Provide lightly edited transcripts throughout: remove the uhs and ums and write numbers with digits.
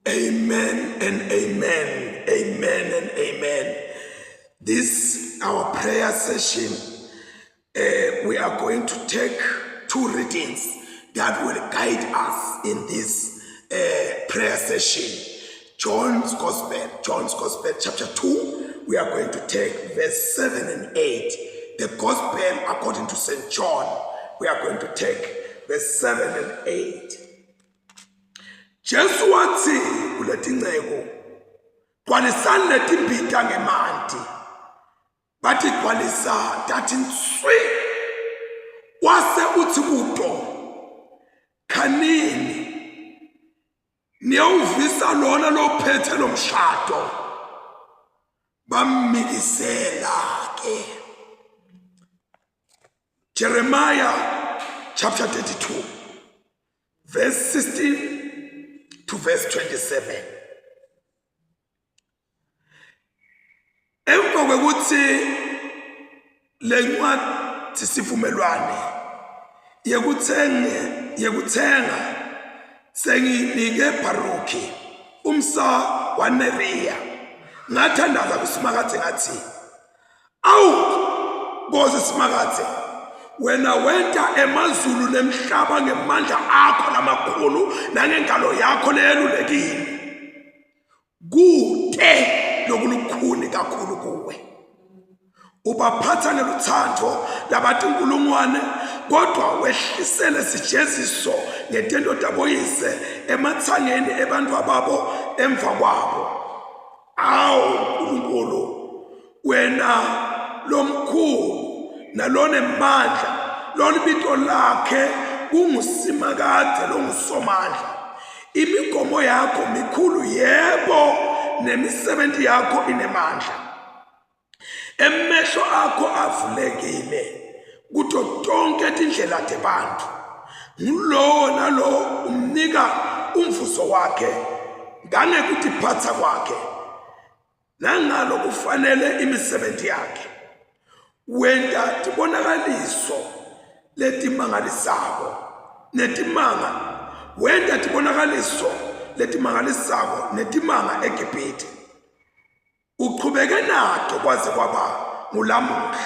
Amen and amen. Amen and amen. This our prayer session. Uh, we are going to take two readings that will guide us in this uh, prayer session. John's Gospel, John's Gospel, chapter 2, we are going to take verse 7 and 8. The Gospel according to St. John, we are going to take verse 7 and 8. Jesu watsi kuletinceku, Gcwalisani letimbita ngemanti. Batigcwalisa tathi nswi. Wase utsi kuto, Khanini niyawuvisa lona lophethe lo mshado. Bammikisela ke. Jeremiah chapter 32 verse 16 to verse 27. Emva kwekuthi lencwadi sivumelwane yekuthenga yekuthenga sengiyinike Baruki umsa waNeriya ngathandaza kuSimakadze ngathi Awu Nkosi Simakadze, wena wenta emazulu nemhlaba ngemandla akho lamakhulu nangengalo yakho leyelulekile. Kute lokulukhuni kakhulu kuwe. Ubaphatha ngeluthando labatinkulungwane kodwa wehlisele sijeziso ngetento taboyise emathangeni ebantwa babo emva kwabo. Awu Nkulunkulu wena lomkhulu nalonemandla lolibito lakhe kunguSimakadze longuSomandla imigomo yakho mikhulu yebo nemisebenzi yakho inemandla emehlo akho avulekile kuto tonke tindlela tebantfu ngulowo nalowo umnika umvuzo wakhe ngangekutiphatsa kwakhe nangalo kufanele imisebenzi yakhe wenta tibonakaliso letimangalisako netimanga wenta tibonakaliso letimangalisako netimanga eGibhithe Uchubeke nato kwaze kwaba ngulamuhla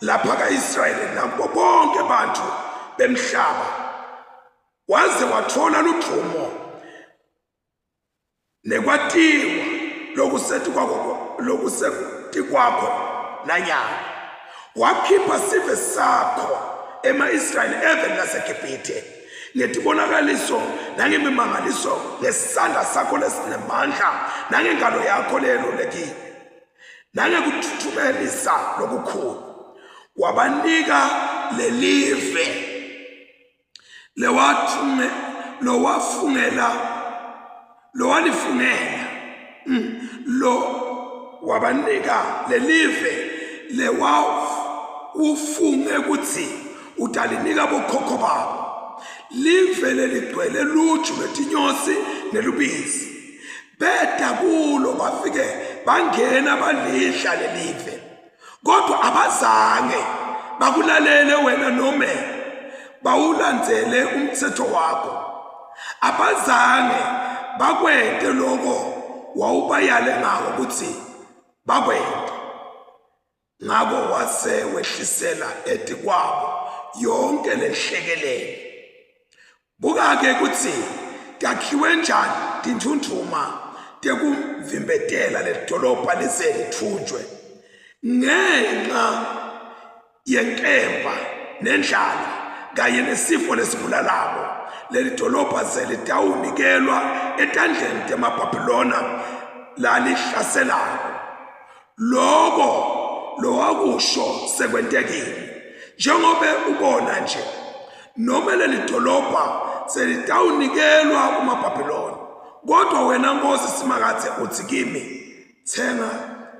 lapha ka-Israyeli nakubo bonke bantu bemhlaba waze wathola ludvumo nekwatiwa lokusetikwakho lokusetikwakho nanyalo wakhipha sive sakho ema-Israyeli eveni laseGibhithe ngetibonakaliso nangemimangaliso ngesandla sakho lesinemandla nangengalo yakho leyelulekile nangekuthuthumelisa lokukhulu wabanika lelive lewathume lowafungela lowalifungela mm, lo wabanika lelive lewawufunge ukuthi utalinika bokhokho babo live leligcwele luju lwetinyosi nelubisi beda kulo bafike bangena balidla lelive kodwa abazange bakulalele wena nome bawulandzele umtsetfo wakho abazange bakwente loko wawubayale ngako kutsi bakwente ngako wase wehlisela etikwabo yonke lenhlekelele Buka-ke kutsi takhiwe njani tintfundvuma tekuvimbetela lelidolobha lize litfunjwe ngenxa yenkemba nendlala kanye nesifo lesibulalako. Leli dolobha selitawunikelwa etandleni temaBhabhilona lalihlaselako. Loko lowakusho sekwentekile njengobe ubona nje nome leli dolobha selitawunikelwa kumaBhabhiloni kodwa wena Nkosi Simakadze utsi kimi tsenga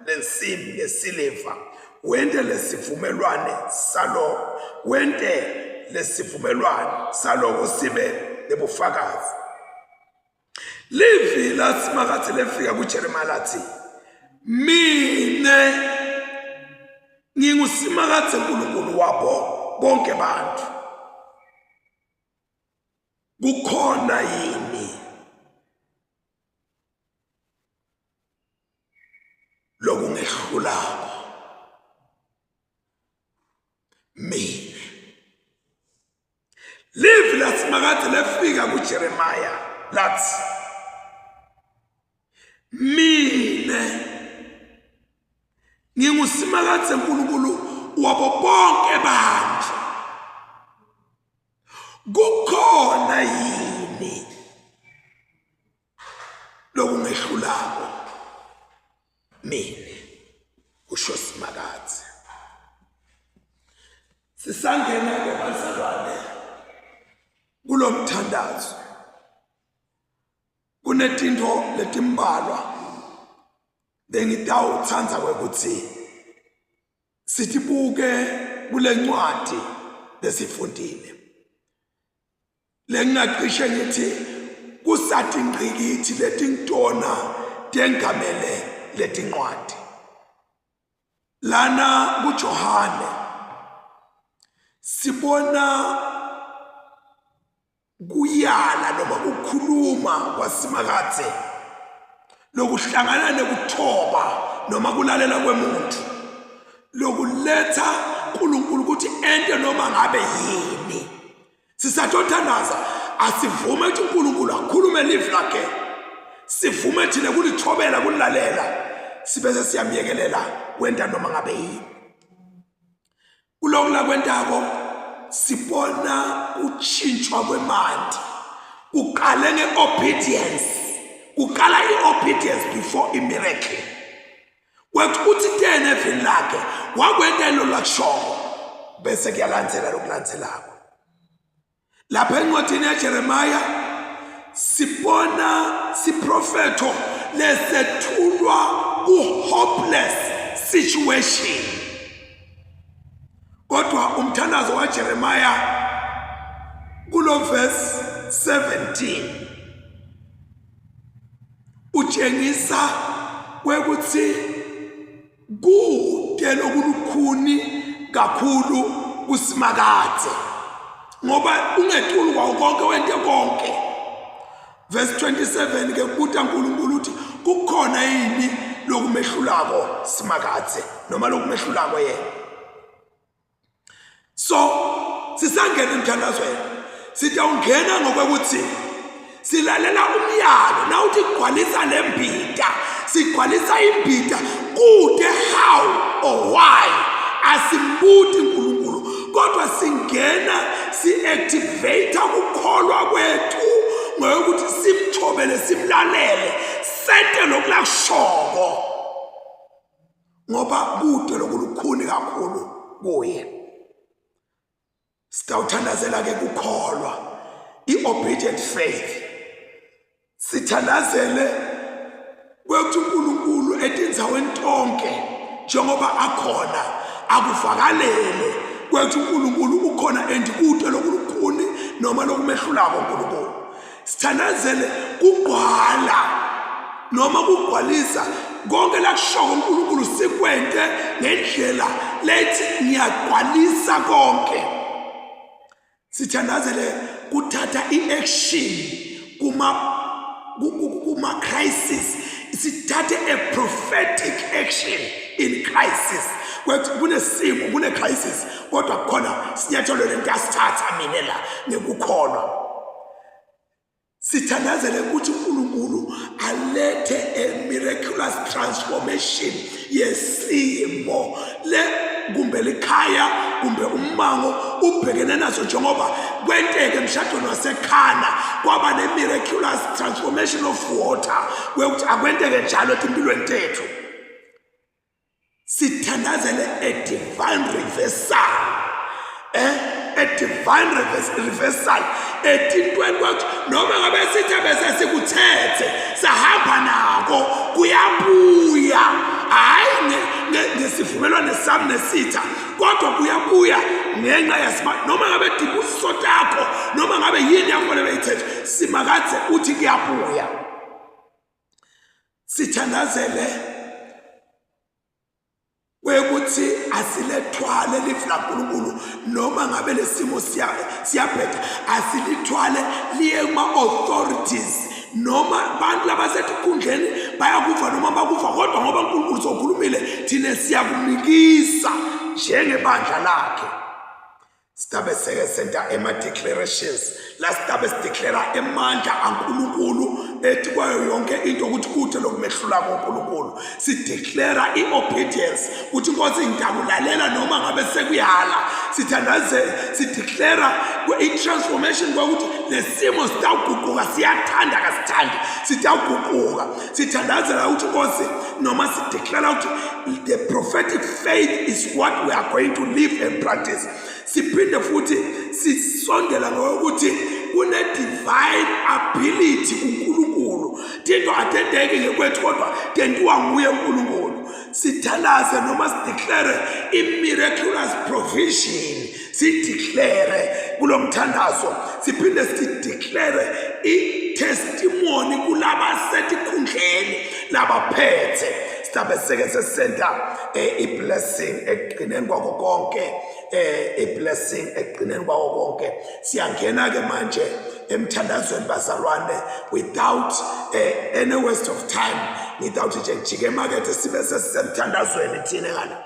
lensimbi ngesiliva wente lesivumelwane salo wente lesivumelwane saloko sibe nebufakazi Livi laSimakadze lefika kuJeremiya lathi, Mine nginguSimakadze Nkulunkulu wabo bonke bantu. Kukhona yini? lokumehlulako Mina. Livi laSimakadze lefika kuJeremiya lathi, Mine nginguSimakadze uNkulunkulu wabo bonke bantu. Kukhona yini lokungehlulako mine kusho Simakadze sisangena ke bazalwane kulomthandazo kunetintfo letimbalwa bengitawutsandza kwekutsi sitibuke kulencwadi lesifundile Lengingacishe ngithi kusatingqikithi letingitona tengamele letincwadi. Lana kuJohane sibona kuyala noma kukhuluma kwaSimakadze lokuhlangana nekuthoba noma kulalela kwemuntu lokuletha uNkulunkulu ukuthi ente noma ngabe yini. Sisatothandaza asivume ukuthi uNkulunkulu akhulume livi lakhe. Sivume thina kulithobela kulilalela sibese siyamyekelela wenta noma ngabe yini. Kuloko lakwentako sibona kuchintshwa kwemanti. Kuqale nge-obedience. Kuqala i-obedience before i-miracle. Uthi tene evini lakhe wakwenta ilo lakushoko bese kuyalandzela lokulandzelako. Lapha encwadini yaJeremiya sibona siprofetho lesethulwa ku-hopeless situation. Kodwa umthandazo waJeremiya kulo verse 17 utshengisa kwekuthi kude lokulukhuni kakhulu kusimakadze ngoba ungetulu kwawo konke wente konke verse 27 ke kubuta uNkulunkulu uthi kukhona yini lokumehlulako simakadze noma lokumehlulako yena So sisangena emthandazweni sitawungena ngokwekuthi silalela umyalo nawuthi gcwalisa le mbita sigcwalisa imbita kude how or why asimbuti uNkulunkulu kodwa singena si-activate ukukholwa kwethu ngokuthi simthobele simlalele sente lokhu lakushoko ngoba kude lokulukhuni kakhulu kuye sitawuthandazela ke kukholwa i-obedient faith sithandazele kwekuthi uNkulunkulu etindzaweni tonke njengoba akhona akuvakalele kwekuthi uNkulunkulu ukhona and kude lokulukhuni noma lokumehlulako uNkulunkulu Sithandazele kugcwala noma kugcwalisa konke lakushoko uNkulunkulu sikwente ngendlela lethi ngiyagcwalisa konke. Sithandazele kuthatha i-action kuma kuma crisis sithathe a prophetic action in crisis kwethi kunesimo kune crisis kodwa khona sinyathelo lento asithatha mina la ngekukholwa Sithandazele ukuthi uNkulunkulu alethe a miraculous transformation yesimo le kumbe likhaya kumbe ummango ubhekene naso njengoba kwenteke emshadweni waseKhana kwaba ne-miraculous transformation of water kwekuthi akwenteke njalo etimpilweni tethu. Sithandazele a divine reversal. Eh, a divine reversal etintweni kwathi noma ngabe sithe bese sikuthethe sahamba nako kuyabuya hayi ngesivumelwano sami nesitha kodwa kuyabuya ngenxa yasima noma ngabe dibusiso takho noma ngabe yini yakho lebeyithethe simakadze uthi kuyabuya Sithandazele kwekuthi asilethwale livi laNkulunkulu noma ngabe lesimo siyabheda asilithwale liye kuma-authorities Noma bantu labasetikhundleni bayakuva noma bakuva, kodwa ngoba uNkulunkulu sokhulumile, thina siyakumikisa njengebandla lakhe. Sitabe seke senta ema-declarations la, sitabe sideclara emandla aNkulunkulu ethi kwayo yonke into ukuthi kude lokumehlula koNkulunkulu. Sideclara i-obedience ukuthi, Nkosi, ngidakulalela noma ngabe sekuyala. Sithandaze, sideclara i-transformation kwakuthi lesimo sitawuguquka, siyathanda kasithandi, sitawuguquka. Sithandazela ukuthi, Nkosi, noma sideclara ukuthi the prophetic faith is what we are going to live and practice. Siphinde futhi sisondela ngokuthi kune-divine ability kuNkulunkulu, tinto atendeki ngekwethu kodwa tentiwa nguye uNkulunkulu. Sithandaze noma sideclare i-miraculous provision, sideclare kulo mthandazo. Siphinde sideclare i-testimony kulabasetikhundleni labaphethe. Sizabe seke sesenta i-blessing ekugcineni kwako konke, i-blessing ekugcineni kwako konke. Siyangena ke manje emthandazweni, bazalwane, without any waste of time. Ngitawuthi nje ngijike emakethe, sibe sesisemthandazweni thina ngala.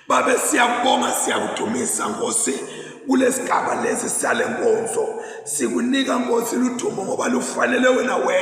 Babe, siyakubonga, siyakudumisa, Nkosi, kulesigaba lesi sale nkonzo. Sikunika, Nkosi, ludumo ngoba lufanele wena wedwa.